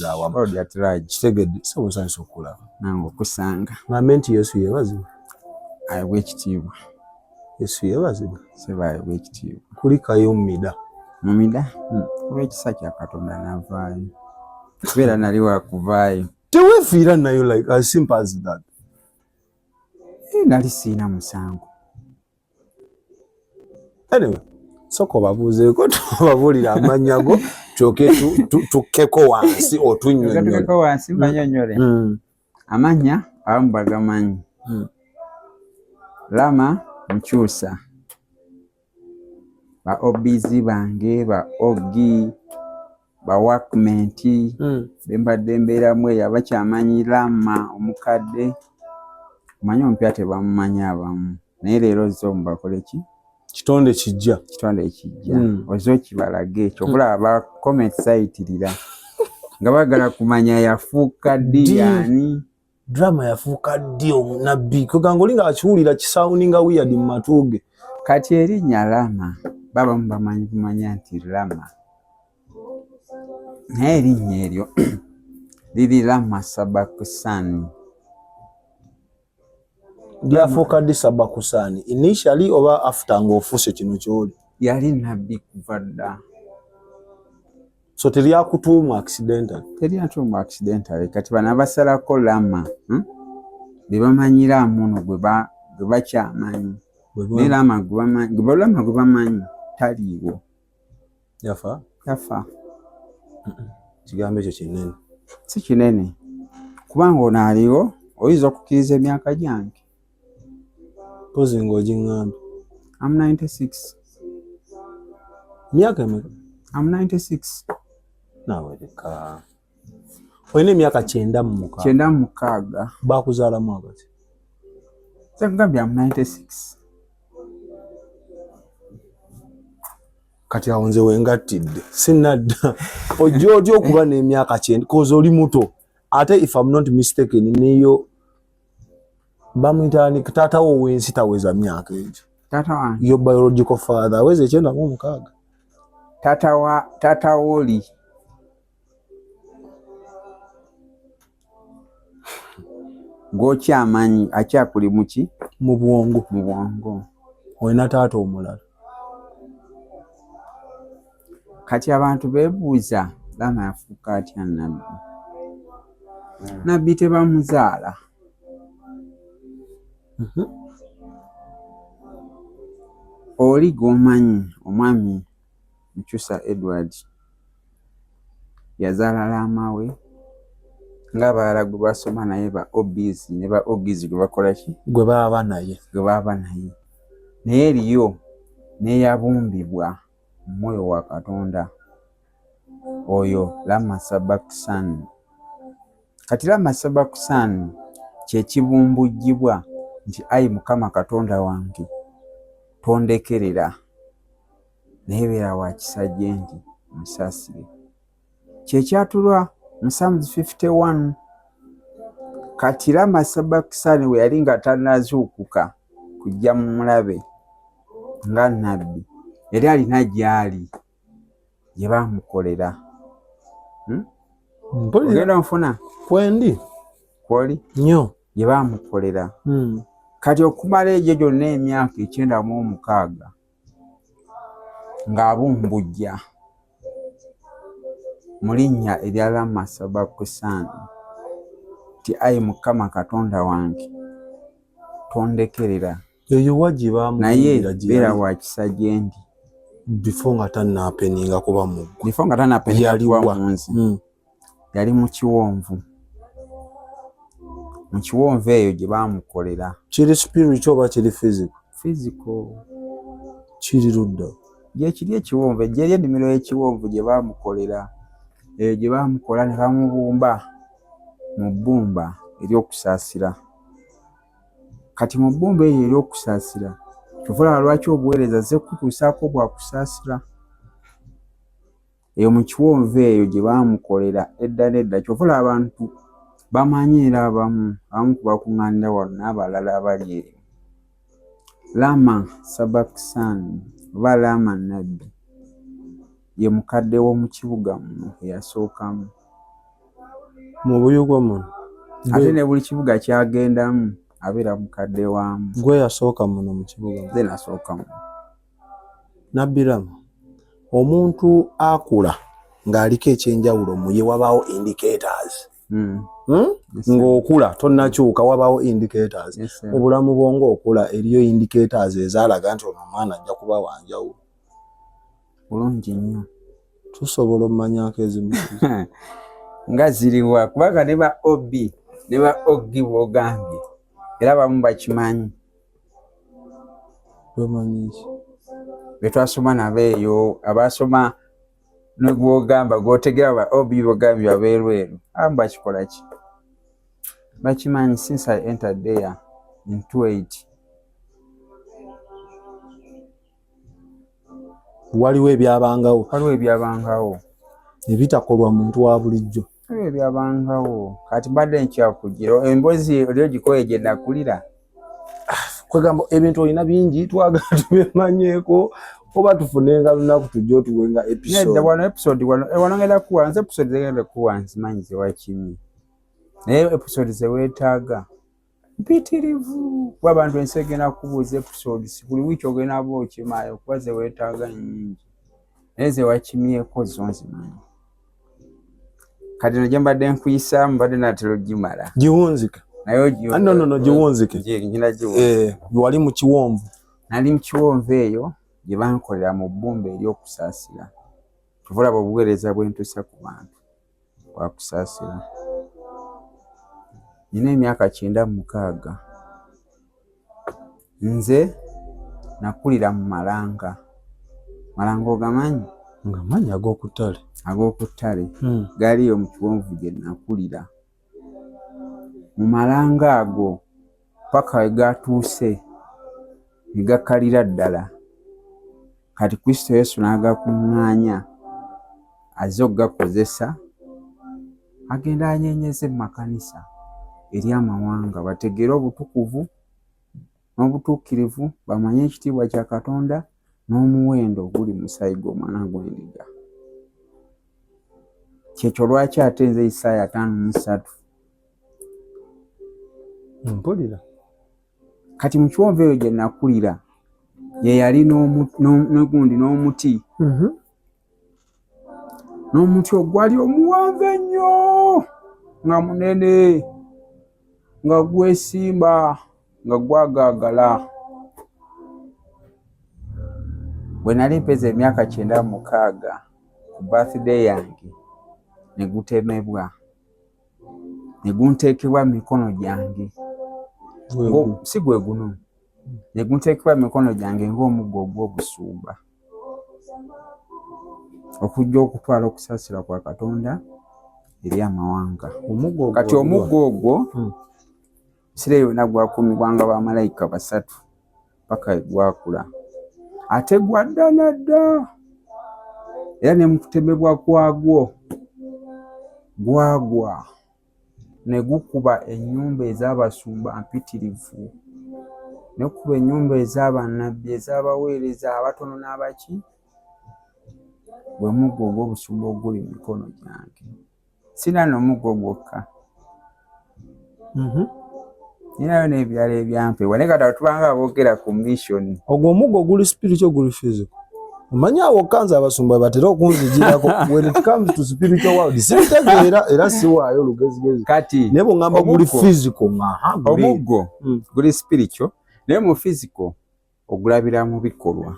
Awamu kitegedde, sebo, nsanyusa okulaba. Nange okusanga. Ngambe nti Yesu yebazibwe. Ayebwa ekitiibwa. Yesu yebazibwe. Sebo, ayebwa ekitiibwa. Kulikayo mumida. Mumida olw'ekisa kya Katonda navaayo, kubeera nali wakuvaayo. Teweefiira nayo, like as simple as that. Nali siina musango. Anyway, soka obabuuzeeko, tubabuulire amannya go, tyoke tukkeko wansi otunnyonnyole. Wansi mbanyonyole. Amannya abamu bagamanyi. Lama Mukyusa, ba OBs bange, ba OG, ba workmate bembadde mbeeramu eyo abakyamanyi Lama omukadde. Omanyi omupya tebamumanyi abamu, naye leero ozze omubakole ki? Kitonde kijja. Kitonde kijja. Ozze okibalage. Kyobulaba ba comment sayitirira nga baagala kumanya yafuuka ddi, yani. Drama yafuuka ddi omunabbi? Kweganga oli nga akiwulira kisoundinga weird mu matu ge. Kati erinnya Lama babamu bamanyi kumanya nti Lama, naye erinnya eryo liri Lama Sabakusani. Lyafuuka ddi Sabakusani? Initially oba after ng'ofuuse kino kyoli? Yali nabbi kuva dda. So teryakutuumwa accidental? Teryatuumwa accidentally. Kati bano abasalako Lama, Be bamanyira amuno gwe bakyamanyi, naye Lama gwe bamanyi taliiwo. Yafa? Yafa. Kigambo ekyo kinene. Si kinene, kubanga ono aliwo oyinza okukkiriza emyaka gyange? Pozi ng'ogiŋŋambye. Am 96. Myaka emeka? Am 96. Naawe leka, olina emyaka 96? 96. Bakuzaala mwaka ki? Kyakugambye, am 96. Kati awo nze wengattidde sinadda. Ojja otya okuba n'emyaka 90 koze oli muto? Ate if I'm not mistaken, neyo bamuyita taata wo ow'ensi taweza myaka egyo. Taata wange? Your biological father aweza 96? Taata wa taata wooli gw'okyamanyi akyakuli muki? Mu bwongo. Mu bwongo. Olina taata omulala? Kati abantu beebuuza, Lama yafuuka atya nabbi? Nabbi tebamuzaala. Oli gw'omanyi, omwami Mukyusa Edward, yazaala Laama we ng'abalala gwe basoma naye, ba OBs ne ba OGs gwe bakola ki? Gwe baaba naye. Gwe baaba naye, naye eriyo n'eyabumbibwa mu mwoyo wa Katonda, oyo Lama Sabakusan. Kati Lama Sabakusan kye kibumbujjibwa nti, "Ayi Mukama Katonda wange, tondekerera, naye beera wa kisa gye ndi, musaasire." Kyekyatulwa mu Psalms 51. Kati Lama Sabakusani we yali nga tannazuukuka kujja mu mulabe nga nabbi, yali alina gy'ali gye baamukolera. Ogenda nfuna? Kwendi. Kwoli? Nnyo. Gye baamukolera. Kati okumala egyo gyonna emyaka 96 ng'abumbujja mu linnya erya Lama Sabakusaani nti, "Ayi Mukama Katonda wange, tondekerera." Eyo wa gye naye bamubumbira gye beera yali? Wa kisa gye ndi. Before nga tannahappeninga kuba muggwe. Before nga tannahappeninga Yali kuba wa? mu nsi. Yali mu kiwonvu, mu kiwonvu eyo gye baamukolera. Kiri spiritual oba kiri physical? Physical. Kiri ludda? Gyekiri ekiwonvu, gyeri ennimiro y'ekiwonvu gye baamukolera, eyo gye baamukola ne bamubumba mu bbumba ery'okusaasira. Kati mu bbumba eryo ery'okusaasira, kyova olaba lwaki obuweereza azze kukutuusaako bwa kusaasira. Eyo mu kiwonvu eyo gye baamukolera edda n'edda. Kyova olaba abantu bamanyi, era abamu ku bakuŋŋaanira wano n'abalala abali eyo. Lama Sabakusaani oba Lama Nabbi ye mukadde w'omu kibuga muno eyasookamu. Mu Buyugwa muno. Ate ne buli kibuga kyagendamu abeera mukadde waamu. Gwe yasooka muno mu kibuga? Nze nasooka muno. Nabbiramu, omuntu akula ng'aliko ekyenjawulo mu ye, wabaawo indicators. Ng'okula tonnakyuka, wabaawo indicators. Yes, sir. Mu bulamu bwo ng'okula, eriyo indicators ezaalaga nti ono omwana ajja kuba wanjawulo? Bulungi nnyo. Tusobola omumanyako ezimu? Nga ziriwa? Kubanga ne ba OB ne ba OG bwogambye, era bamu bakimanyi. Bamanyi ki? Betwasoma nabo eyo, abasoma negwogamba gwotegera, ba OB bogambye babeerweru, abamu bakikola ki, bakimanyi. Since I entered there in 28. Waliwo ebyabangawo? Waliwo ebyabangawo. Ebitakolwa muntu wa bulijjo. Waliwo ebyabangawo. Kati mbadde nkyakugira emboozi oli ogikoye gye nakulira. Kwegamba ebintu olina bingi, twagala tubimanyeeko, oba tufunenga lunaku tujje otuwenga Nedda. Episode. Wano episode wano wano ngenda kuwa nze episode zegenda kuwa nzimanyi zewakimye, naye episode zeweetaaga mpitirivu, kuba abantu ensi egenda kubuuza episodes buli wiiki, ogenda ba okimayo kuba zeweetaaga nyingi, naye zewakimyeko zo nzimanyi. Kati no gye mbadde nkuyisaamu mbadde natera ogimala. Giwunzike. Naye Ah, no, no, no, giwunzike. Ngina giwunzike. Eh, wali mu kiwonvu. Nali mu kiwonvu eyo gye bankolera mu bbumba ery'okusaasira. Kyova olaba obuweereza bwe ntuusa ku bantu bwakusaasira. Nina emyaka 96. Nze nakulira mu Malanga. Malanga ogamanyi? Nga manyi ag'oku ttale. Ag'oku ttale. Galiyo mu kiwonvu gye nakulira. Mu Malanga ago paka we gatuuse ne gakalira ddala. Kati Kristo Yesu n'agakuŋŋaanya azze okugakozesa, agenda anyeenyeze mu makanisa eri amawanga bategeere obutukuvu n'obutuukirivu, bamanye ekitiibwa kya Katonda n'omuwendo oguli mu musaayi gw'omwana gw'endiga. Kyekyo lwaki ate nze Isaaya 53. Mpulira. Kati mu kiwonvu eyo gye nakulira ye yali n'ogundi n'omuti, n'omuti ogwali omuwanvu ennyo nga munene nga gwesimba nga gwagaagala. Bwe nali mpeza emyaka 96 ku birthday yange, ne gutemebwa ne gunteekebwa mu mikono gyange. Si gwe guno, ne gunteekebwa mu mikono gyange ng'omuggo ogw'obusumba okujja okutwala okusaasira kwa Katonda eri amawanga. Omuggo. Kati omuggo ogwo sire yonna gwakuumibwanga bamalayika basatu paka gwakula, ate gwadda nadda, era ne mu kutemebwa kwagwo gwagwa ne gukuba ennyumba ez'abasumba mpitirivu, ne gukuba ennyumba ez'abannabbi, ez'abaweereza abatono n'abaki. Gwe muggo ogw'obusumba oguli mu mikono gyange. Sina n'omuggo gwokka, ninayo n'ebirala ebyampeebwa, naye kati tubanga aboogera ku mission. Ogwo omuggo guli spiritual, guli physical? Omanyi awo kanze abasumba batera okunzijirako when it comes to spiritual world, sibitegeera era siwaayo lugezigezi. Kati Naye bwongamba guli omuggo- physical, ngaha guli. Omuggo guli spiritual, naye mu physical ogulabira mu bikolwa.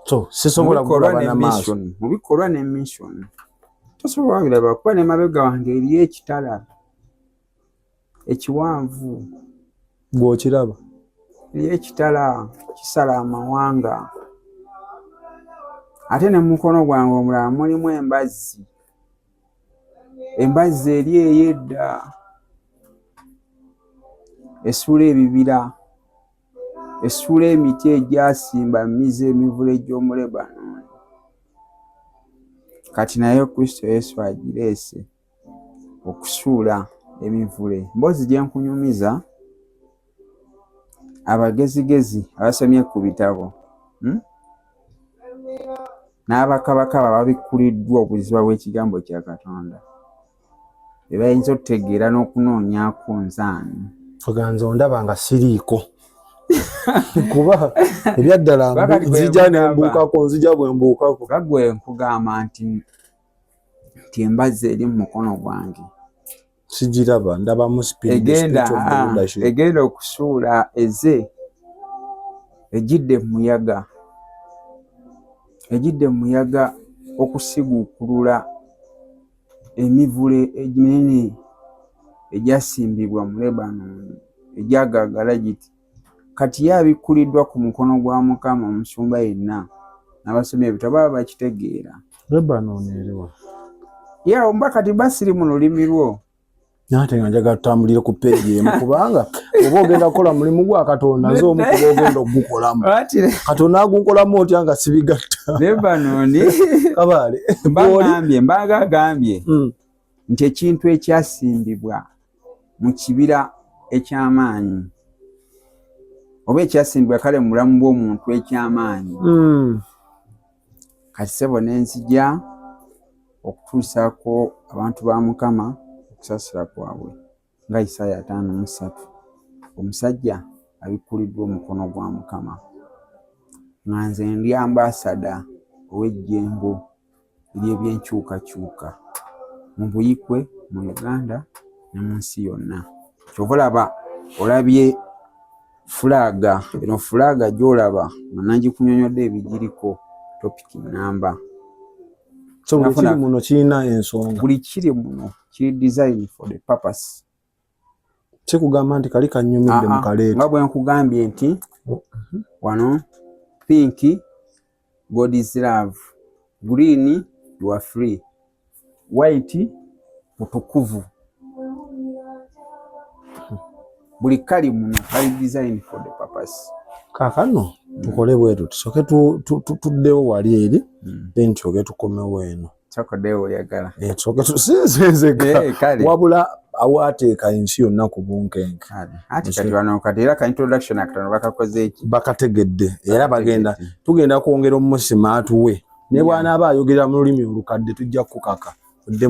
So sisobola Mu bikolwa kugulaba ne n'amaaso? mission, mu bikolwa ne mission tosobola wabiraba, kuba ne mabega wange eriyo ekitala ekiwanvu. Gw'okiraba? Eriyo ekitala kisala amawanga, ate ne mu mukono gwange omulala mulimu embazzi, embazzi eri ey'edda esuula ebibira, esuula emiti egyasimba mizi emivule gy'omu Lebanoni. Kati naye Kristo Yesu agireese okusuula emivule. Mboozi gye nkunyumiza, abagezigezi abasomye ku bitabo, N'abakabakaba babikkuliddwa obuziba bw'ekigambo kya Katonda be bayinza okutegeera n'okunoonyaako nze ani. Oganza ondaba nga siriiko kuba ebyaddala nzija nembuukako, nzija bwe mbuukako. Gwe nkugamba nti embazzi eri mu mukono gwange. Sigiraba, ndabamu egenda okusuula eze ejjidde mu muyaga, ejjidde mu muyaga okusiguukulula emivule eminene egyasimbibwa mu Lebanoni egyagaagala giti. Kati ye abikkuliddwa ku mukono gwa Mukama omusumba yenna n'abasomye ebitabo baba bakitegeera. Lebanon eriwa? Ya mba kati mba siri mu lulimi lwo. Nate nga njagala tutambulire ku peegi emu kubanga oba ogenda kukola mulimu gwa Katonda nze omu kuba ogenda okugukolamu. Katonda agunkolamu otya nga sibigatta? Lebanon. Kabaale. Mbagambye, mbagambye nti ekintu ekyasimbibwa mu kibira eky'amaanyi oba ekyasimbibwa kale mu bulamu bw'omuntu eky'amaanyi kati ssebo ne nzija okutuusaako abantu ba Mukama okusaasira kwabwe nga Isaaya 53 omusajja abikkuliddwa omukono gwa Mukama nga nze ndi ambasada ow'ejjengo ery'ebyenkyukakyuka mu Buikwe, mu Uganda ne mu nsi yonna. Kyova olaba olabye fulaaga eno, fulaaga gy'olaba nga nangikunyonyodde ebigiriko topiki nnamba. So buli kiri muno kirina ensonga. Buli kiri muno kiri design for the purpose. Sikugamba nti kali kannyumidde mu kaleeta. Nga bwe nkugambye nti wano pink God is love, green you are free, white butukuvu. Buli kali muno kali design for the purpose. Kaakano tukole bwe tuti, tusooke tuddewo wali eri, then tusooke tukomewo eno. Sokoddewo oyagala. Tusooke tusinzenzeka wabula awaateeka ensi yonna ku bunkenke. Ati kati wano kati era ka introduction akatono bakakoze eki? Bakategedde era bagenda tugenda kwongera omusima atuwe ne bw'anaaba ayogera mu lulimi olukadde tujja kukaka.